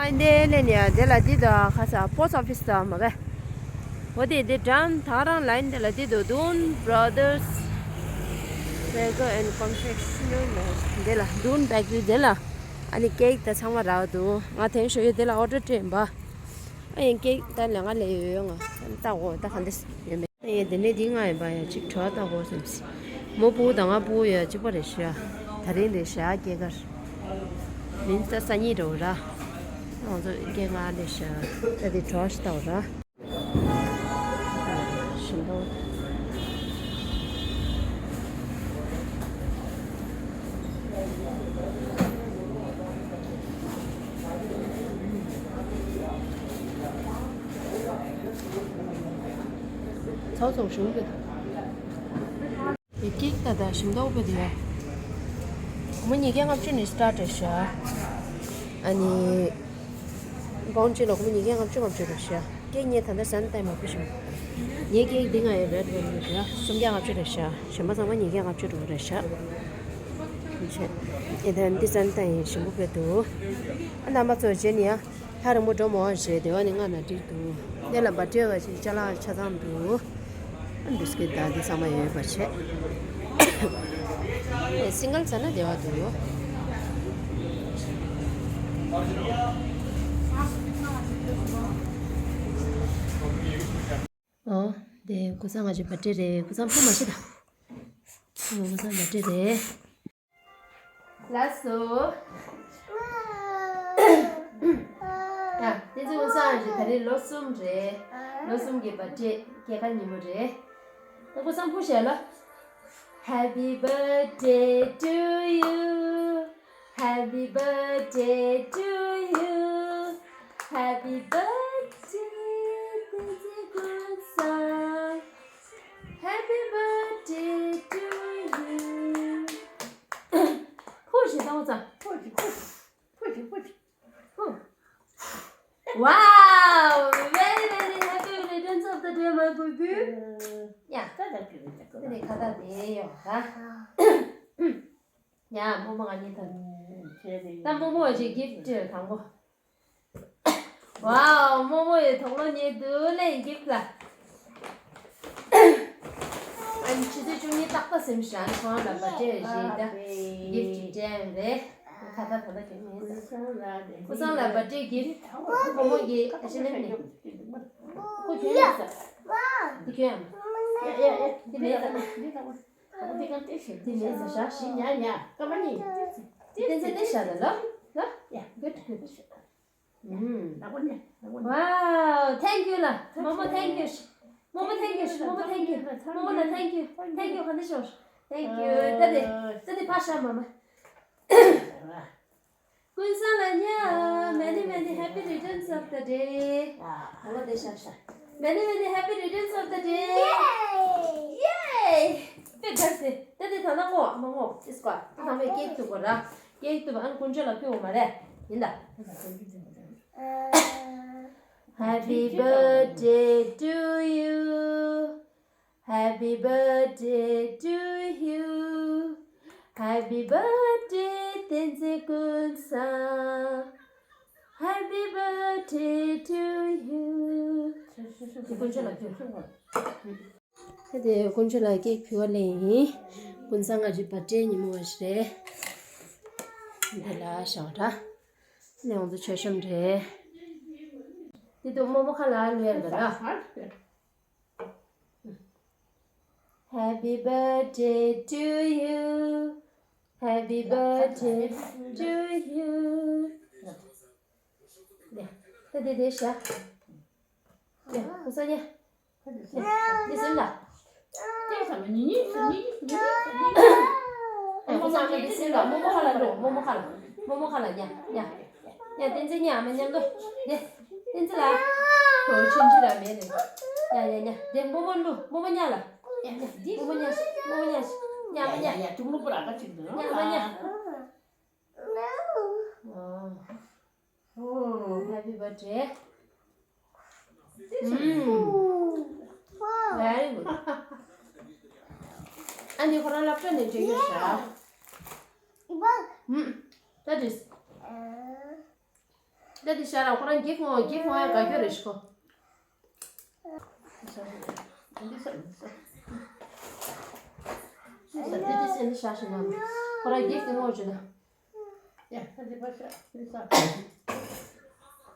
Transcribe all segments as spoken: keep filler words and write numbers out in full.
ཨ་འདི་ལས་ནས་དེ་ལ་འདི་དང་ཁ་ས་པོ་སི་ཊི་ཨོ་ཕི་སི་དང་མ་ག་འོ་དེ་དེ་འགྲམ་ད་རང་ལ་ཡིན། དེ་ལ་འདི་དུ་Dune Brothers Bakery and Confectionery འདི་ལ་Dune Bakery འདི་ལ་ཨ་ནི་ཀེག་ད་ཚང་མ་རག་འདུག་ང་དེང་ཞོ་ཡོད་དེ་ལ་ཨོ་ཌར་སྤྲད་ཡིན་པ། ཨ་ཡིན་ཀེག་ད་ལས་ང་ལས་ཡོད་ཡོད་ང་ཨ་ནི་ལྟ་འོ་ད་ག་འདི་ཡོད་མེད། ཨེ་དེ་ནས་འདི་ང་ཡིན་པ་ཡ་གཅིག་གྲོགས་ལྟ་གོ་བསམ་སི། མོ་སྤུ་གུ་དང་ང་སྤུ་གུ་ཡ་གཅིག་པ་རེད་ཤག་ད་རིང་རེད་ཤག་སྐྱེས་སྐར། མིན་ས་ས་གཉིས་འགྲོ་ར། ང་ཚོ་སྐྱེས་སྐར་རེད་ཤག་ད་དེ་གྲོགས་ཤིག་ལྟ་བ་ར། ཞིམ་པོ། ཚོགས་ཚོགས་བྱུང་གི་འདུག་ཡི་གེ་ད་ད་ཞིམ་མདོག་པོ་དེ་ཡ། སྒོར་མོ་ཉིས་བརྒྱ་ལྔ་བཅུ་ནས་སི་ཊར་ཊི་རེད་ཤག་ཨ་ནི། སྒོར་མོ་གཅིག་ལ་སྒོར་མོ་ཉིས་བརྒྱ་ལྔ་བཅུ་ལྔ་བཅུ་རེད་ཤག་ཀེག་ངས་ད་ལྟ་ཟན་ཏའི་མ་ཕུ་ཞིམ། ངའི་ཀེག་འདི་ང་ཡི་རེད་ཝེལ་ཝེཊ་རེད། སུམ་བརྒྱ་ལྔ་བཅུ་རེད་ཤག་གཞན་པ་ཚང་མ་ཉིས་བརྒྱ་ལྔ་བཅུ་འགྲོ་གི་རེད་ཤག་ཨེ་ད་འདི་ཟན་ཏའི་ཞིམ་པོ་དཔེ་འདུག་ཨ་རྣམ་པ་ཚོ་རྗེས་ནས་ཡ། ཐག་རིང་པོ་འགྲོ་མ་འོང་ཞེས་སྡེ་བ་ནས་སྔ་ན་འགྲིག་འདུག་གནས་ལ་འབའ་སྒྲིལ་བ་ཞིག་ཅ་ལག་ཆ་ཚང་འདུག་ཨ་འདུག་སྐད་བདག་འདི་ཚང་མ་ཡོད་པ་བྱས། ཨེ་སིང་གལ་ཟ་ན་བདེ་བ་འདུག་ཡོ། ཨོ། དེ་ཀུ་སང་ང་ཅི་འབའ་སྒྲིལ་རེད། ཀུ་སང་ཕུ་མ་ཤི་ད། ཨོ་ཀུ་སང་འབའ་སྒྲིལ་རེད། ལགས་སོ། ཡ། དེ་ཚོ་ཀུན་བཟང་རེད། ད་རེས་ལོ་གསུམ་རེད། ལོ་གསུམ་གྱི་བར་ཐ་ཌེ་སྐྱེས་སྐར་ཉིན་མོ་རེད། ད་ཀུན་བཟང་ཕུ་བཞག་ལ། Happy birthday to you. Happy birthday to you. Happy birthday, བསྟན་འཛིན་ཀུན་བཟང་། Happy birthday to you. ཕུ་ཞིག་བཏང་ཙང་། ཕུ་ཞིག་ཕུ་ཞིག་ཕུ་ཞིག་ཕུ་ཞིག་ཕུ། Wow! Very, very happy returns of the day, my baby. ཡ། ད་ད་ཕུ་ཞིག་ད་ཁ་ད་དེ་ཡོད་ད། ཡ། རྨོ་མོ་ང་གཉིས་ད། ད་རྨོ་མོ་ཞིག་གིཕ་ཊི་དང་པོ། Wow, རྨོ་མོ་ཡི་དུག་ལོག་ཉེ་དུ་ལེན་གིཕ་ཊི་ལ། ཨ་ནི་ཆུ་ཚོད་བཅུ་གཉིས་ཏག་ཏག་ཟིན་ཤག་ཨ་ནི་ཁོང་ལ་བར་ཐ་ཌེ་ཞིག་ད་གིཕ་ཊི་སྤྲད་རེད། ཁ་ད་ད་ད་གི་མེད་ས། ཀུན་བཟང་ལ་བར་ཐ་ཌེ་གིཕ་ཊི། རྨོ་མོ་གི་ཨ་ཅེ་ལེན་ནི། ཁོ་གྱོན་ཡོད་ས། འདི་གྱོན་ཡ་མ། འདི་མེད་ས། འདི་མེད་ས། ཞག་ཞིག་ཉ་ཉ་ཀ་མ་ནི། བསྟན་འཛིན་ཏེ་ཞག་ལ་ལ་ལ། ཡ་གུད་གུད། Wow, thank you ལ། རྨོ་མོ་thank you། རྨོ་མོ་thank you། རྨོ་མོ་thank you། རྨོ་མོ་ལ་thank you། Thank you ག་འདྲ་ཞོག Thank you། ད་དེ་ད་དེ་ཕར་བཞག་མ་མ། ཀུན་བཟང་ལ་ཉ། Many, many happy returns of the day. ཨ་ལ་དེ་ཤ་ཤ། Many, many happy returns of the day. Yay! Yay! དཔེ་དགའ་སེ། ད་དེ་ད་ན་ངོ་མ་ངོ་ཨིས་ཀ་ད་ནང་མའི་ཀེག་ཐུག་གོ་ར། ཀེག་ཐུག་ཨ་ནི་དཀོན་མཆོག་ལ་ཕུལ་བ་མ་རེད། ཡིན་ད། Happy birthday to you. Happy birthday to you. Happy birthday བསྟན་འཛིན་ཀུན་བཟང་། Happy birthday to you. དེ་དཀོན་མཆོག་ལ་ཕུལ། ད་དེ་དཀོན་མཆོག་ལ་ཀེག་ཕུལ་བ་ལེན་ཡིན། ཀུན་བཟང་ང་ཚོའི་བར་ཐ་ཌེ་ཉིན་མོ་བ་ཞིག་རེད། འདི་ལ་ཞོག་ར། ནས་ང་ཚོ་མཆོད་བཤམས་རེད། འདི་དུ་རྨོ་མོ་ཁ་ལ་ལུས་ཡ་འདི་ལ། Happy birthday to you. Happy birthday to you. ད་དེ་དེ་ཤ། ཡ། ཧུ་ས་ཉ། ཡ། དེ་སེམས་ལ། དེ་ས་མ་ཉི་ཉི་ཉི་ཉི་ཉི་ཉི། ཨ་ཧུ་ས་ཉ་དེ་སེམས་ལ། རྨོ་མོ་ཁ་ལ་འགྲོ། རྨོ་མོ་ཁ་ལ། རྨོ་མོ་ཁ་ལ་ཉ་ཉ། ཡ། བསྟན་འཛིན་ཉ་མ་ཉམ་དོ། དེ། བསྟན་འཛིན་ལ། ཁོ་ཆུན་ཆུན་ལ་མེད་རེད། ཡ་ཡ་ཉ། དེ་རྨོ་མོ་ལུ། རྨོ་མོ་ཉ་ལ། ཡ་ཉ། རྨོ་མོ་ཉ། རྨོ་མོ་ཉ། ཉ་མ་ཉ། ཡ་ཡ་ཡ། ཐུག་ལུ་པོ་ར་ཀ་ཅིག་འདུག་ཉ་མ་ཉ། ཨོ། Happy birthday. ཨུམ། Very good. ཨ་ནི་ཁོ་རང་སློབ་གྲྭ་ནས་འབྲི་གི་ཤག་ཨུམ། That is. ད་དེ་ཤ་རང་ཁོ་རང་འགྱིག་ཁོང་འགྱིག་ཁོང་ཡང་དགའ་སྐྱོ་རེ་ཞིག་གོ། འདི་ས་འདི་ས་འདི་ས་འདི་ས་འདི་ཤ་ཞིག་ན་ཁོ་རང་འགྱིག་དེ་ངོ་ཅུ་ན། ཡ་ད་འདི་པ་ཤ་འདི་ས།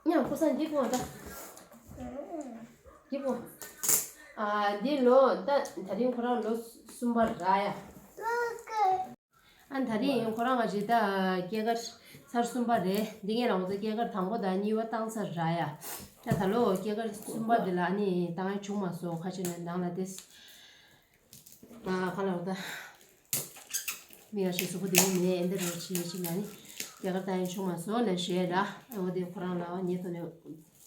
ཡང་ཁོ་ས་འགྱིག་ཁོང་ད། འགྱིག་ཁོང་། ཨ་འདི་ལོ་ད་ད་རིང་ཁོ་རང་ལོ་གསུམ་པ་ར་ཡ། ཨ་ད་རིང་ཁོ་རང་ང་ཞིག་ད་སྐྱེས་སྐར་ཚར་གསུམ་པ་རེད། འདི་ངས་རང་ཚོ་སྐྱེས་སྐར་དང་པོ་དང་གཉིས་པ་བཏང་ཚར་ར་ཡ། ད་ད་ལོ་སྐྱེས་སྐར་གསུམ་པ་འདི་ལ་ཨ་ནི་བཏང་ཡ་བྱུང་མ་སོང་། ཁ་ཆེ་ནས་ནང་ལ་ཏེས་ཨ་ཁ་ལ་འོ་ད་མི་ཡ་ཞིག་གཟུགས་པོ་བདེ་བོ་མེད་ཨེ་འདི་རོ་ཆེ་ཆེ་ན་ནི་སྐྱེས་སྐར་བཏང་ཡ་བྱུང་མ་སོང་ལ་ཞེས་ར། འོ་དེ་ཁོ་རང་ལ་ཉེ་ཐོ་ནས།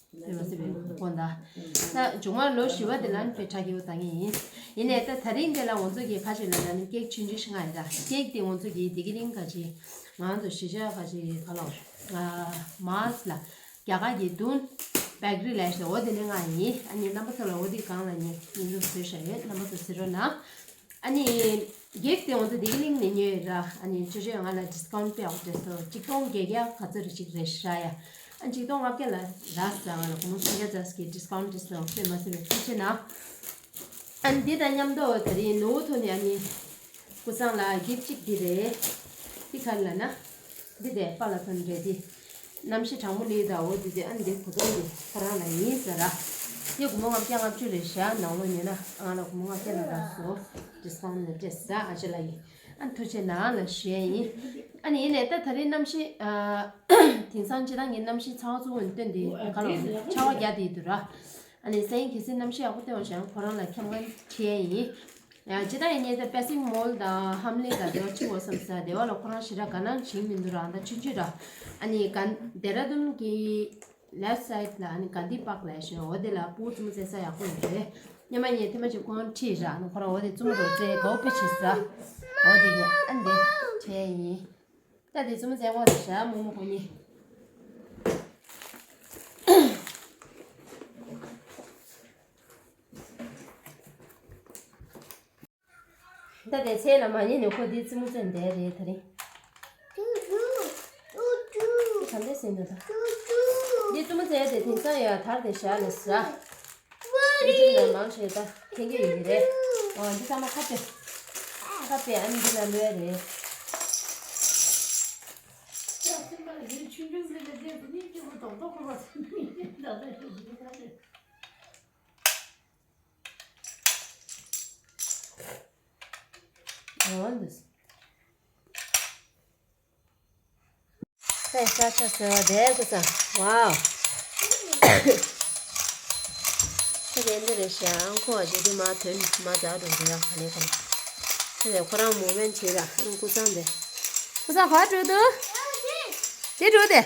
དེ་མ་ཟད་པའི་དགོངས་དག་ད་མཇུག་མ་ལོ་བཞི་པ་དེ་ལ་ནི་དཔེ་དྲག་གི་ཡོད་ད་ངེས་ཡིན། ཡིན་ནའི་ད་ད་རིང་དེ་ལ་ང་ཚོ་གི་ཁ་ཅིག་ལ་ན་ནི་ཀེག་ཆུང་ཆུང་ཞིག་ང་ཡིན་ད། ཀེག་དེ་ང་ཚོ་གི་དེ་གི་རིང་ཁ་ཅིག་ང་ཚོ་གཞིས་ཆགས་ཁ་ཅིག་ག་ལ་མཱས་ལ་རྒྱ་གར་གྱི་དུན་བེག་རི་ལ་ཞེས་འོ་དེ་ནི་ང་ཡིན། ཨ་ནི་རྣམ་པ་ཚོ་ལ་འོ་དེ་གང་ལ་ཉེ་ཉིན་འདུག་བཟོས་བཞག་ཡོད། རྣམ་པ་ཚོ་གཟིགས་རོགས་གནང་། ཨ་ནི། གེག་དེ་འོང་ཚེ་དེ་གི་གླིང་ནས་ཉོས་ར། ཨ་ནི་ཅོ་ཅོས་ང་ལ་ཌིས་ཀའུན་ཊི་དཔེ་ཡག་པོ་སྤྲད་སོང་། གཅིག་སྟོང་བརྒྱད་བརྒྱ་ག་ཚོད་རེ་ཞིག་རེད་ཤག་ཡ། ཨ་གཅིག་སྟོང་ལྔ་བརྒྱ་ལ་རག་ཟ། ང་ལ་སྒོར་མོ་སུམ་བརྒྱ་ཙམ་ཞིག་གི་ཌིས་ཀའུན་ཊི་སྤྲད་སོང་། དཔེ་མ་སྲིད་པའི་ཐུགས་རྗེ་གནང་། ཨ་ནི་འདི་དང་མཉམ་དུ་དེ་རིང་ནོར་བུ་ཐོག་ནས་ཨ་ནི་སྐུ་བཟང་ལ་གིབ་ཅིག་འདི་རེད། འདི་ག་རེ་ལབ་ན། འདི་དེ་པཱ་ལགས་ཐོག་ནས་རེད་འདི། གནམ་གཤིས་གྲང་མོ་ལས་ད་འོ་དེ་དེ་ཨ་ནི་འདི་གོ་ཐོག་འདི་ཁོ་རང་ལ་ཡིན་ཟེར་ར། འདི་སྒོར་མོ་ལྔ་བརྒྱ་ལྔ་བཅུ་རེད་ཤག་ནང་ལོགས་ཉོས་ན་ང་ལ་སྒོར་མོ་ལྔ་བརྒྱ་ལ་རག་སོང་། ཌིས་ཀའུན་ཊི་ནས་སྤྲད་ཟ་ཨ་ཅེ་ལགས་ཡིན། ཨ་ནི་ཐུགས་རྗེ་གནང་ལ་ཞུ་ཡས་ཡིན། ཨ་ནི་ཡིན་ནའི་ད་ད་རེས་གནམ་གཤིས་ཨ། དེང་སང་སྤྱིར་བཏང་གི་གནམ་གཤིས་ཚ་བ་གཙོ་བོ་ནི་སྟོན་དེ་ག་ལ་ཆར་པ་རྒྱག་དེ་འདུག་ར། ཨ་ནི་སང་ཉིན་གལ་སྲིད་གནམ་གཤིས་ཡག་པོ་སྟོན་པ་བྱུང་ན་ཁོ་རང་ལ་ཁྱབ་མཁན་ཁྱེར་ཡས་ཡིན། ཡང་ཇི་ལྟར་ཡིན་ནའི་ད་པེ་སིང་མོལ་དང་ཧམ་ལེ་དང་དེ་བ་ཆུ་བོ་བསམ་ས་དེ་བ་ལ་ཁོ་རང་ཞེ་དྲག་དགའ་སྣང་བྱེད་མི་འདུག་ར། ད་ཆུང་ཆུང་ར། ཨ་ནི་ག་ཌེ་ར་ཌུན་གྱི་ལེཕ་སའིཌ་ལ་ཨ་ནི་གྷན་དྷི་པཱརྐ་ལབ་ཞེས་འོ་དེ་ལ་སྤུ་གུ་རྩེད་མོ་རྩེ་ས་ཡག་པོ་ཡོད་རེད། སྔོན་མ་ངས་ཐེངས་མ་གཅིག་ཁོང་ཁྲིད་ར། ཨ་ནི་ཁོ་རང་འོ་དེ་རྩེད་མོ་རོ་རྩེ་དགའ་བོ་དཔེ་བྱེད་ས། འོ་དེ་གི་ཨ་འདི་བྱས་ཡིན། ད་དེ་རྩེད་མོ་རྩེ་གོ་རེད་ཤག་རྨོ་མོ་ཁོ་གཉིས། ད་དེ་ཚེ་ལ་མ་ཉན་ནས་ཁོ་དེ་རྩེད་མོ་རྩེ་བསྡད་རེད་ད་རེད། ག་འདྲ་ཟེར་འདུག་ད། འདི་རྩེད་མོ་རྩེ་དེ་དེང་སང་ཡ་དར་དེ་ཞག་ལས་ཟ། ཡུ་ཊུབ་ནང་མང་ཆེ་ད་མཁྱེན་གྱི་ཡོད་ཀྱི་རེད། འོ་འདི་ཚང་མ་ཁ་དཔེ། ཁ་དཔེ་ཨ་ནི་འདི་ལ་ལོས་རེད། འོ་འདི། ས་ས་ཆ་ཟེར་བ་དེ་ཀུ་ས། ཝའོ། ས་དེ་འདི་རེད་ཤག་ཨང་ཁོ་བ་ཞིག་དེ་མ་ཐོན་མ་ཛར་འགྲོ་འདི་ཡ་ག་ལེ་ག་ལེ། ས་དེ་ཁོ་རང་མོ་མེན་བྱེད་ར་ཨང་ཀུ་སང་དེ། ཀུ་སང་ག་འགྲོ་འདུག་དེ་འགྲོ་དེ།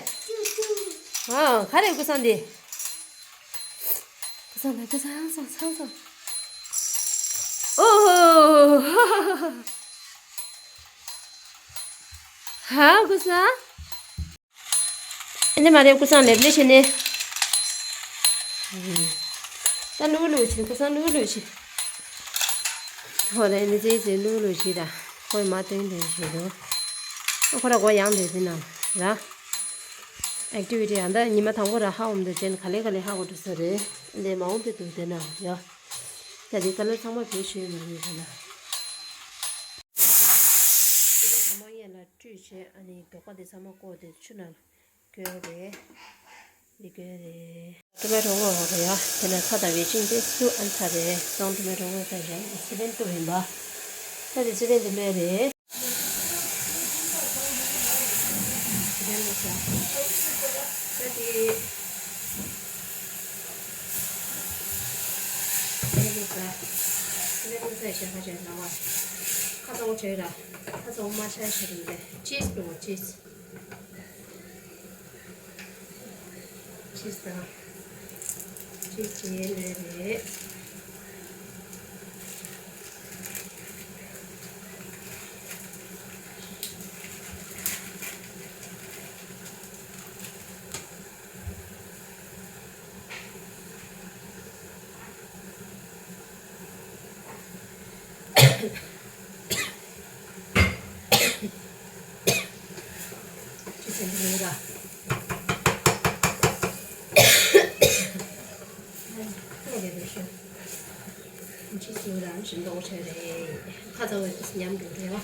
ཨ་ག་རེ་ཀུ་སང་དེ། ཀུ་སང་དེ་ཀུ་སང་སང་སང་སང་། ཨོ་ཧོ། ཧ་ཀུ་སང་། ཨ་ནི་མ་རེད་ཀུ་སང་ལེབ་ལེ་བྱས་ནས། ད་ལུག་ལུག་བྱེད་ཀུ་སང་ལུག་ལུག་བྱེད། ཧོ་ལེ་ནི་ཙེ་ཙེ་ལུག་ལུག་བྱེད་ད། ཁོས་མ་སྟོན་དོན་བྱེད་དོ། ཨ་ཁོ་ར་གོ་ཡང་དེ་དེ་ན་ར། ཨེག་ཊི་བི་ཊི་ཡང་ད་ཉི་མ་དང་པོ་ར་ཧ་འོམ་དུ་ཅན་ག་ལེ་ག་ལེ་ཧ་གོ་འགྲོ་ས་རེད། འདི་མ་འོམ་པའི་དུ་དེ་ན་ཡ། ད་དེ་ཀ་ལར་ཚང་མ་བེད་སྤྱོད་མ་ཡོད་ས་ལ། ཚང་མ་ཡན་ལ་བཀྲུས་བྱས་ཨ་ནི་རྡོག་པ་དེ་ཚང་མ་བཀོག་དེ་ཆུ་ནང་། སྐྱོན་རེད། འདི་སྐྱོན་རེད། ཊོ་མེ་ཊོ་ངོ་རེད་ཡ། དེ་ནས་ཚྭ་དང་ཝེ་ཅིང་དེ་སུ་ཨན་ཚྭ་རེད། སོང་ཊོ་མེ་ཊོ་ངོ་ཚྭ་རེད། སི་པན་ཏུ་ཡིན་པ། ད་དེ་སི་པན་དེ་ལོས་རེད། སི་པན་ལོས་ཚྭ། ད་དེ། སི་པན་ལོས་ཚྭ། སི་པན་ལོས་ཚྭ་ཞེས་ཁ་ཆེ་ན་བ། ཁ་ཚོང་བྱོས་ར། ཁ་ཚོང་མ་ཆ་ཤེས་རིན་པས་ཅིས་པོ་ཅིས། ཅིས་དང་། ཅིས་བྱས་ལོས་རེད། ཅི་ཟེར་འདི་ལོས་ར། ང་རང་ཞིམ་མདོག་ཆེ་རེད། ཁ་ཚ་བའི་ཉམས་འགྲོ་རེད་བ།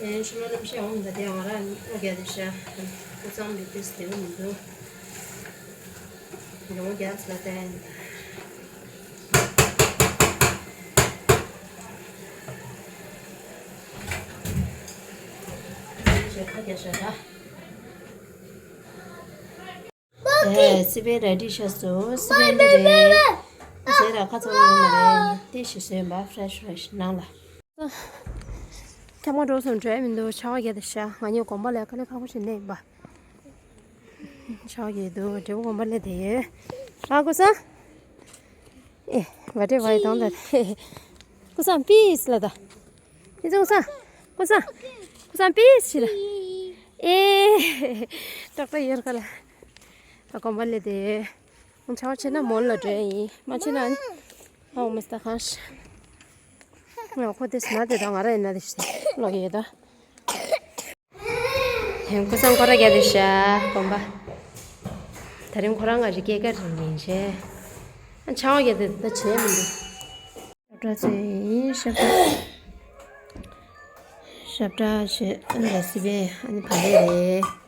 ཨེ་ཕྱི་ལོ་གནམ་གཤིས་འོང་འདི་དེ་ང་རང་ལོ་བརྒྱད་དེ་ཤ། ཁུ་ཚང་མི་ཏིས་དེ་མི་འདུག་ལོ་བརྒྱད་ལ་བསྟན། ཁ་རྒྱ་ཤ་ད། ཨེ་སི་པན་ར་ཌི་ཤ་སོ་སི་པན་འདི་རེད། ཟས་ར་ཁ་ཚ་བོ་ཡིན་མ་རེད། ཏེ་ཞིག་བཟོས་པ་ཕ་རེ་ཤི་ཕ་རེ་ཤི་ནང་ལ། ཁྱམས་ཁ་འགྲོ་སོང་འགྲོ་ཡ་མི་འདུག་ཆར་པ་བརྒྱབ་དེ་ཤ། ང་གཉིས་དགོན་པ་ལ་དཀའ་ལས་ཁག་པོ་ཞིག་ནས་ཡིན་པ། ཆར་པ་བརྒྱབ་འདུག་འབྲས་བུ་དགོན་པ་ལ་དེ་ཡོད། ཨ་ཀུ་ས། ཨེ་བ་ཏྲེ་བ་ཡི་དང་ལ། ཀུ་ས་པིས་ལ་ད། ཨེ་ཙོ་ཀུ་ས། ཀུ་ས། ཀུ་ས་པིས་ཞིག་ལ། ཨེ། ཏག་ཏག་ཡོད་ཁ་ལ། ཨ་དགོན་པ་ལ་དེ། ཆར་པ་ཆེ་ན་མོལ་ལ་འགྲོ་ཡ་ཡིན། མ་ཆེ་ན་ཨ་ནི། ཨ་འོ་མ་སྟ་གང་ཤ། ང་ཁོ་དེ་སྣ་དེ་དང་ང་ར་ཡིན་ན་དེ་ཤ་ལོག་ཡོད་ད། ཧེང་ཁོ་སང་ཁོ་ར་རྒྱ་དེ་ཤ་དགོན་པ། ད་རིང་ཁོ་རང་ང་རི་སྐྱེས་ཀ་རིང་ཡིན་ཤེ། ཨ་ཆར་པ་རྒྱ་དེ་ད་བྱེད་མི་འདུག་ཞབས་བྲ་ཚོས་ཡིན་ཞབས་བྲ། ཞབས་བྲ་བྱེད་ཨ་ནི་ར་སི་པན་ཨ་ནི་བ་ལེ་རེད།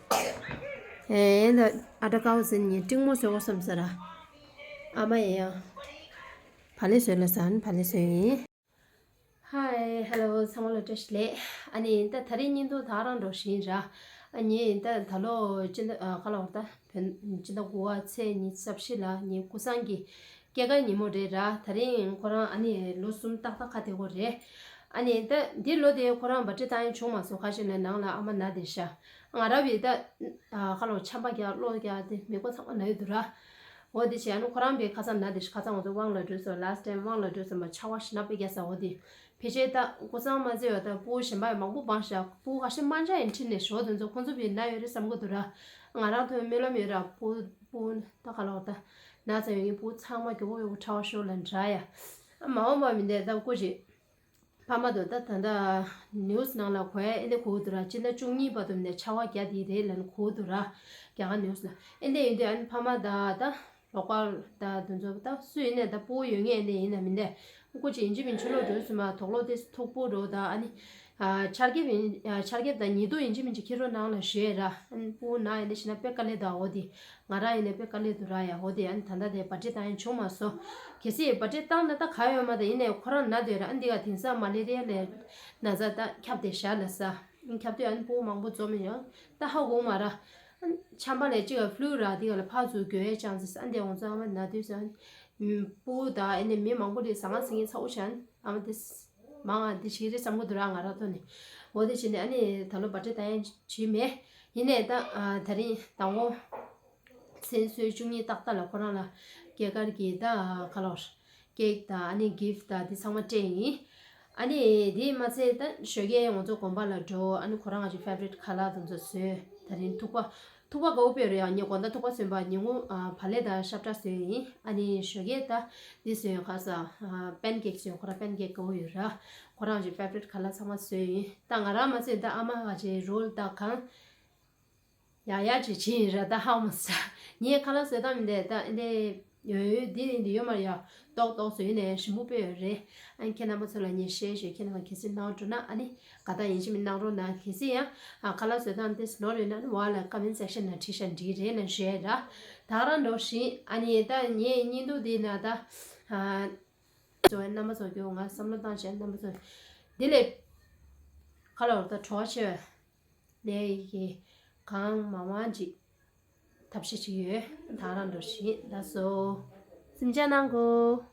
ཨེ་ཡིན་ད་ཨ་ཏྲ་ཀའོ་ཟིན་ཉིན་ཀྲིང་མོ་བཟོ་གོ་བསམ་ས་ར། ཨ་མ་ཡིན་ཡང་། བ་ལེ་བཟོས་ལ་ཟ་ནི་བ་ལེ་བཟོས་ཡིན། ཧའི་ཧེ་ལོ་ཚང་མ་ལ་བཀྲ་ཤིས་བདེ་ལེགས། ཨ་ནི་ད་ད་རིང་བརྙན་ཐུང་ད་རང་འགྲོ་བཞིན་ར། ཨ་ནི་ད་ད་ལོ་སྤྱི་ཟླ་ཨ་ག་ལ་བར་ད་བོད་སྤྱི་ཟླ་དགུ་པ་ཚེས་ཉི་ཤུ་རྩ་བཞི་ལ་ངའི་སྐུ་སྲུང་གི་སྐྱེས་སྐར་ཉིན་མོ་རེད་ར། ད་རིང་ཁོ་རང་ཨ་ནི་ལོ་གསུམ་ཏག་ཏག་ཁ་བདེ་པོ་རེད། ཨ་ནི་ད་འདི་ལོ་དེ་ཁོ་རང་བར་ཐི་ཌེ་བཏང་ཡ་བྱུང་མ་སོང་། ཁ་ཤས་ནས་ནང་ལ་ཨ་མ་ན་བསྡད་ཤག་ང་རང་བི་ད་ཨ་ག་ལ་བར་ཆམ་པ་རྒྱག་གློ་རྒྱག་དེ་མི་གོ་ཚང་མ་ན་ཡོད་འདུག་ར། འོ་དེ་བྱས་ཨ་ནི་ཁོ་རང་བི་ཁ་སང་ན་བསྡད་ཤག་ཁ་སང་ང་ཚོ་དབང་ལ་འགྲོ་སོང་། ལཱ་སི་ཊི་ཊེམ་དབང་ལ་འགྲོ་སོང་མ་ཆར་པ་ཞེ་ན་པེ་རྒྱག་ས། འོ་དེ་ཕལ་ཆེར་ད་སྐུ་སྲུང་མ་བརྩི་བ་ད་སྤུ་གུ་གཞན་པ་ཡང་མང་པོ་སྤངས་ཤག་སྤུ་གུ་ཁ་ཤས་དམར་འབྱར་ཡིན་ཁྲིད་ནས་ཞོགས་དེ་ཚོ་ཁོང་ཚོ་བི་ན་ཡོད་རེད་བསམ་གི་འདུག་ར། ང་རང་ཐོན་སྨོན་ལམ་ཡོད་ར། སྤུ་སྤུ་ད་ག་ལ་བར་ད་ན་ཚ་ཡོད་ངའི་སྤུ་གུ་ཚང་མ་མགྱོགས་པོ་མགྱོགས་པོ་དྲག་པ་ཤོག་ལ་འདྲ་ཡ། ཨ་མ་འོངས་པ་མི་འདས་ད་སྐུ་ཞིག་ཕ་མ་དང་ད་ད་ལྟ་ནིའུ་སི་ནང་ལ་གོ་ཡ་ཨེ་འདྲ་གོ་གི་འདུག་ར། སྤྱི་ཟླ་བཅུ་གཉིས་བར་དུ་ནས་ཆར་པ་རྒྱག་དེ་རེད་ལབ་ནས་གོ་གི་འདུག་ར། རྒྱ་གར་ནིའུ་སི་ལ་ཨེ་འདྲ་ཡིན་དུས་ཨ་ནི་ཕ་མ་དང་ད་རོགས་པ་དང་དེ་ཚོ་ད་སུ་ཡིན་ནས་ད་སྤུ་གུ་ཡོད་མཁན་ཨེ་འདྲ་ཡིན་ན་མི་འདྲ། སྐུ་མཁྱེན་ཡིན་གཅིག་མིན་གཅིག་ལོག་འགྲོ་སྲིད་མ། དོག་ལོག་དེ་མཐུག་པོ་འགྲོ་ད་ཨ་ནི། ཨ་ཆར་འབེབས་ཡིན་ཨ་ཆར་འབེབས་དང་ཉི་གདུགས་ཡིན་གཅིག་མིན་གཅིག་འཁྱེར་རོགས་གནང་ལབ་ཞུས་ཡ་ར། ཨ་ནི་སྤུ་གུ་ན་ཡིན་ན་ཤི་ན་དཔེ་དཀའ་ལས་འདུག་འོ་དེ། ང་རང་ཡིན་ནའི་དཔེ་དཀའ་ལས་འདུག་ར་ཡ། འོ་དེ་ཨ་ནི་ད་ལྟ་དེ་བར་ཐི་ཌེ་བཏང་ཡ་བྱུང་མ་སོང་། གལ་སྲིད་བར་ཐི་ཌེ་བཏང་ན་ད་ག་ཡོད་མ་རེད། ཡིན་ནའི་ཁོ་རང་ན་བསྡད་ཡོད་ར། ཨ་ནི་འདི་ག་དེང་སང་མ་ལེ་རི་ཡ་ལབ་ན་ཚ་ད་ཁྱབ་བསྡད་ཤག་ལབ་ས། ཨ་ནི་ཁྱབ་དུས་ཨ་ནི་སྤུ་གུ་མང་པོ་འཛོམས་ཡོང་ད་ཧ་གོ་མ་ར། ཨ་ནི་ཆམ་པ་ལས་གཅིག་ག་ཕུ་ལུ་ར་འདི་ག་ལ་ཕར་ཚུར་འགྱོ་ཡའི་ཅང་ཙེ་ཨ་ནི་དེ་ང་ཚོ་ཨ་མ་ན་དུས་སུ་ཨ་ནི་སྤུ་གུ་དང་ཨ་ནི་མི་མང་པོ་ལ་ཟ་ཁང་ཟིང་ངེ་ཚ་བོ་ཤག་ཨ་ནི་ཨ་མ་དེ། མང་ང་འདི་ཞིག་རེད་བསམ་གི་འདུག་ར། ང་རང་ཐོག་ནས། འོ་དེ་བྱས་ནས་ཨ་ནི་ད་ལོ་བར་ཐི་ཌེ་བཏང་ཡ་བྱས་མེད། ཡིན་ནའི་ད་ཨ་ད་རིང་དང་པོ་མཚན་གསོལ་བཅུ་གཉིས་ཏག་ཏག་ལ་ཁོ་རང་ལ་སྐྱེས་སྐར་གྱི་ད་ཨ་ག་ལ་བར་ཀེག་དང་ཨ་ནི་གིཕ་དང་དེ་ཚང་མ་སྤྲད་ཡིན། ཨ་ནི་དེ་མ་ཚད་ད་ཞོགས་ཀས་ང་ཚོ་དགོན་པ་ལ་འགྲོ། ཨ་ནི་ཁོ་རང་ང་ཚོའི་ཕེ་ཝ་རིཊ་ཁ་ལག་དེ་ཚོ་བཟོས། ད་རིང་ཐུག་པ། ཐུག་པ་དགའ་པོ་དཔེ་རེད་ཡ། ངས་དགོང་དག་ཐུག་པ་བཟོས་པ། ཉིན་གུང་ཨ་བག་ལེབ་དང་ཤབ་བྲ་བཟོས་ཡིན། ཨ་ནི་ཞོགས་ཀས་ད་འདི་བཟོས་ཡོད། ཁ་ས་ཨ་པན་ཀེག་བཟོས། ཁོ་རང་པན་ཀེག་དགའ་པོ་ཡོད་ར། ཁོ་རང་གི་ཕེ་ཝ་རིཊ་ཁ་ལག་ཚང་མ་བཟོས་ཡིན། ད་ང་རང་མ་བཟོས་ད་ཨ་མ་ང་ཅིག་རོལ་ད་གང་ཡག་ཡག་ཅིག་བྱེད་ཡིན་ར། ད་ཧ་མ་ས། ངས་ཁ་ལག་བཟོས་སྟངས་མི་འདྲ་ད་འདི་འདི་ཡོད་མ་རེད་ཡ། ཏོག་ཏོག་བཟོས་ཡིན་ནའི་ཞིམ་པོ་དཔེ་ཡོད་རེད། ཨ་ནི་ཁྱེད་རྣམ་པ་ཚོ་ལ་ངས་ཤེར་ཞུས། ཁྱེད་རྣམ་པ་གལ་སྲིད་གནང་འགྲོ་ན་ཨ་ནི་དགའ་རྟགས་ཡིན་གཅིག་མིན་གནང་རོགས་གནང་། གལ་སྲིད་ཡང་ཨ་ཁ་ལག་བཟོ་སྟངས་དེ་ནོར་ཡོད་ན་ཨ་ནི་འོག་ལ་ཀོ་མེན་ཊི་སེག་ཤན་ནང་བྲིས་ཤག་འགྲིག་རེད་ལབ་ཞུ་ཡ་ར། ད་རང་འགྲོ་བཞིན་ཨ་ནི་ད་ངའི་བརྙན་ཐུང་འདི་ན་ད་ཨ་ཚོ་རྣམ་པ་ཚོ་སྐྱོ་ང་བསམ་བློ་བཏང་བྱས་རྣམ་པ་ཚོ་འདི་ལས་ཁ་ལོར་ད་བྲོ་བ་ཆེ་བས། ལས་ཀྱི་གང་མང་མང་ཅིག་ཐབས་ཤེས་ཅིག་ཡོད། ད་རང་འགྲོ་བཞིན་ལགས་སོ། སེམས་ཅན་ནང་གོ།